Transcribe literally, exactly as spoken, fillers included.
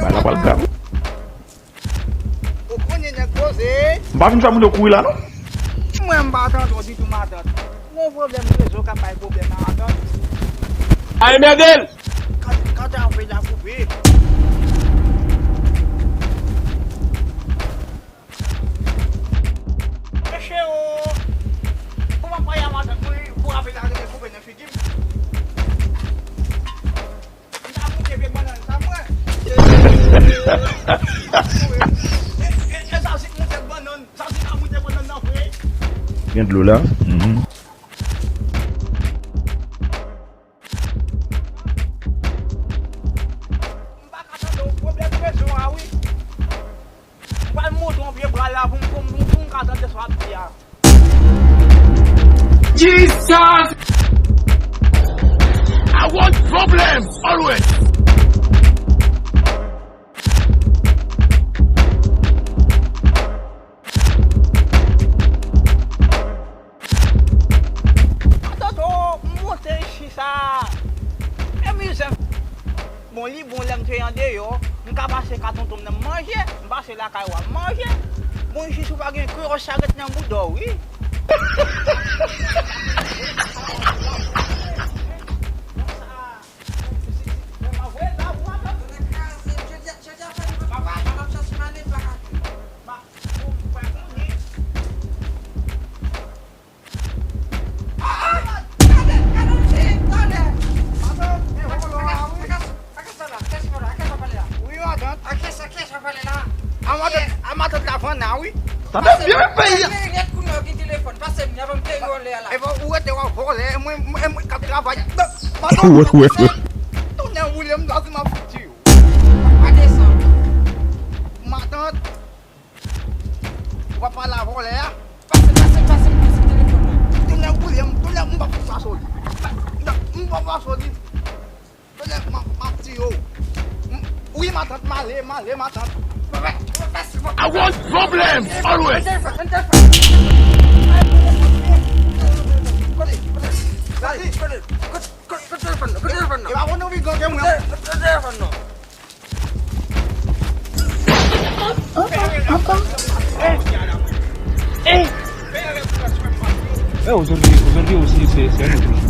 Bagay la pral grav. Ou konnen nèg poze. M pa vin fè moun yo kouri la, non. Mwen, m pa tande w ditou, matant. Gon pwoblèm rezo k ap bay pwoblèm la, matant. Ay, mède l! Kat, kat avil la koupe. Mesye o! Kòman paya matant mwen pou avil la rete koupe nan figi m? M ta moute vye bannann sa mwen. E, e, e, Zazi moute bannann, Zazi ta moute bannann nan vre. Gen dlo la. Mhm. M pa ka tande w, pwoblèm rezo a wi. M pral monte yon pye bra la pou m, pou m, pou m ka tande sa w ap di a. Jesus! I want problems always. Toto, m monte isi sa. E mizè. Bon, li bon lè m te andeyò, m ka pase ka tonton m nan m manje, m pase lakay w a m manje. Bon, isi si w pa gen kwiyon sa ret nan bouda w, wi. Wi, matant. A matant, a matant la vann nan, wi. Tande byen peyi a. Epa ou rete w ap vòlè, mwen, mwen, mwen k ap travay. Matant, tounen woule m, Zazi m ap fouti yo. Matant. Ou pa pale a vòlè a? Pase, pase, pase, pase telefòn nan. Tounen woule m, tounen m pa fè sa sou li. M pa fè sa sou li. Tounen m, m ap tiye w. M, wi, matant, m ale, m ale, matant. I want problems always. Kote, kote, kote, kote telefòn nan, kote telefòn nan. E pa bon nou vin gange mwen. Kote telefòn nan. Ankò. Eh, ozodwi, ozodwi osi, se, se yon